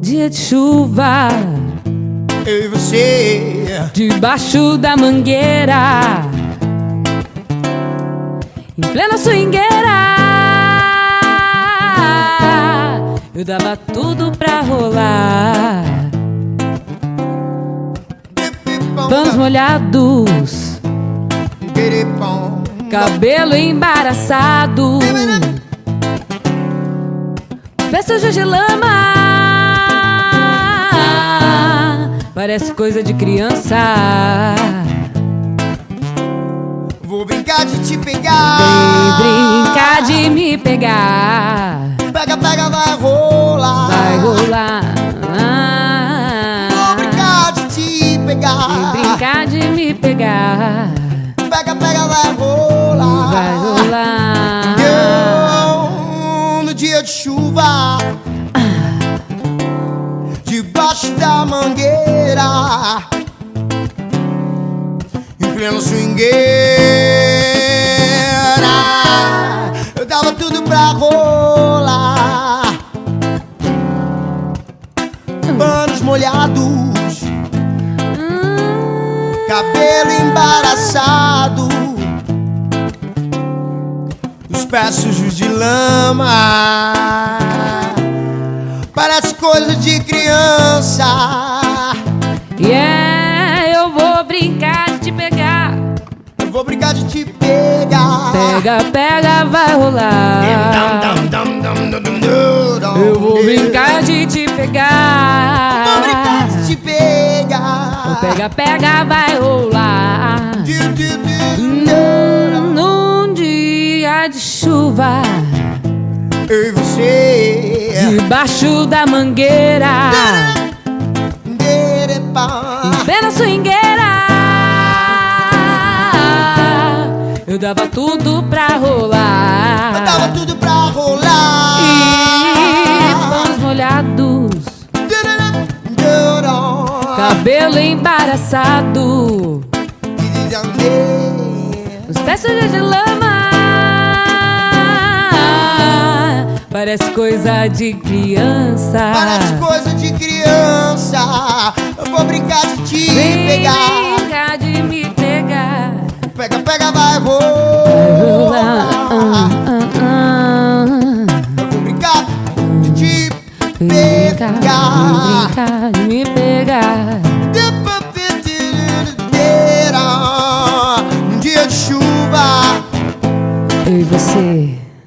Dia de chuva. Eu e você. Debaixo da mangueira. Em plena swingueira. Eu dava tudo pra rolar. Panos molhados. Cabelo embaraçado. Pés sujos de lama. Parece coisa de criança. Vou brincar de te pegar. Vem brincar de me pegar. Pega, pega, vai rolar. Vai rolar. Vou brincar de te pegar. Vem brincar de me pegar. Pega, pega, vai rolar. Vai rolar. Eu, no dia de chuva, debaixo da mangueira, em pleno swingueira, eu dava tudo pra rolar. Panos molhados, cabelo embaraçado, os pés sujos de lama. Parece coisa de criança. Yeah, eu vou brincar de te pegar. Eu vou brincar de te pegar. Pega, pega, vai rolar. Eu vou brincar de te pegar. Vou brincar de te pegar. Pega, pega, vai rolar. Num dia de chuva, Eu e você. debaixo da mangueira, em plena swingueira, eu dava tudo pra rolar. Eu dava tudo pra rolar. E panos molhados, cabelo embaraçado, os pés sujos de lama. Parece coisa de criança. Parece coisa de criança. Eu vou brincar de te Vem pegar. brincar de me pegar. Pega, pega, vai Rolar. rolar. Ah, ah. Eu vou brincar de te Vem brincar, vem pegar. brincar de me pegar. Um dia de chuva, Eu e você.